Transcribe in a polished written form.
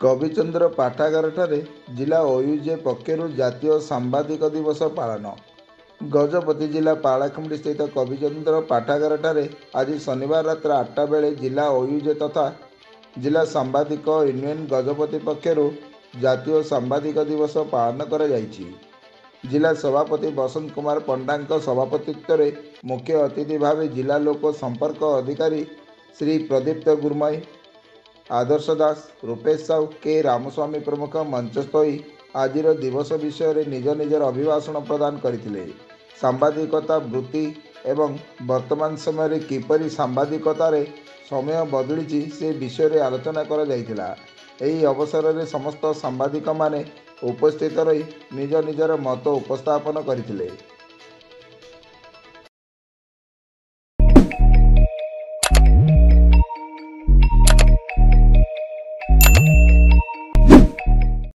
କବିଚନ୍ଦ୍ର ପାଠାଗାରଠାରେ ଜିଲ୍ଲା ଓୟୁଜେ ପକ୍ଷରୁ ଜାତୀୟ ସାମ୍ବାଦିକ ଦିବସ ପାଳନ। ଗଜପତି ଜିଲ୍ଲା ପାରଳାଖେମୁଣ୍ଡି ସ୍ଥିତ କବିଚନ୍ଦ୍ର ପାଠାଗାରଠାରେ ଆଜି ଶନିବାର ରାତ୍ର 8ଟା ବେଳେ ଜିଲ୍ଲା ଓୟୁଜେ ତଥା ଜିଲ୍ଲା ସାମ୍ବାଦିକ ୟୁନିୟନ ଗଜପତି ପକ୍ଷରୁ ଜାତୀୟ ସାମ୍ବାଦିକ ଦିବସ ପାଳନ କରାଯାଇଛି। ଜିଲ୍ଲା ସଭାପତି ବସନ୍ତ କୁମାର ପଣ୍ଡାଙ୍କ ସଭାପତିତ୍ୱରେ ମୁଖ୍ୟ ଅତିଥି ଭାବେ ଜିଲ୍ଲା ଲୋକ ସମ୍ପର୍କ ଅଧିକାରୀ ଶ୍ରୀ ପ୍ରଦୀପ୍ତ ଗୁରୁମୟ, ଆଦର୍ଶ ଦାସ, ରୂପେଶ ସାହୁ, କେ ରାମସ୍ୱାମୀ ପ୍ରମୁଖ ମଞ୍ଚସ୍ଥ ହୋଇ ଆଜିର ଦିବସ ବିଷୟରେ ନିଜ ନିଜର ଅଭିଭାଷଣ ପ୍ରଦାନ କରିଥିଲେ। ସାମ୍ବାଦିକତା ବୃତ୍ତି ଏବଂ ବର୍ତ୍ତମାନ ସମୟରେ କିପରି ସାମ୍ବାଦିକତାରେ ସମୟ ବଦଳିଛି ସେ ବିଷୟରେ ଆଲୋଚନା କରାଯାଇଥିଲା। ଏହି ଅବସରରେ ସମସ୍ତ ସାମ୍ବାଦିକମାନେ ଉପସ୍ଥିତ ରହି ନିଜ ନିଜର ମତ ଉପସ୍ଥାପନ କରିଥିଲେ।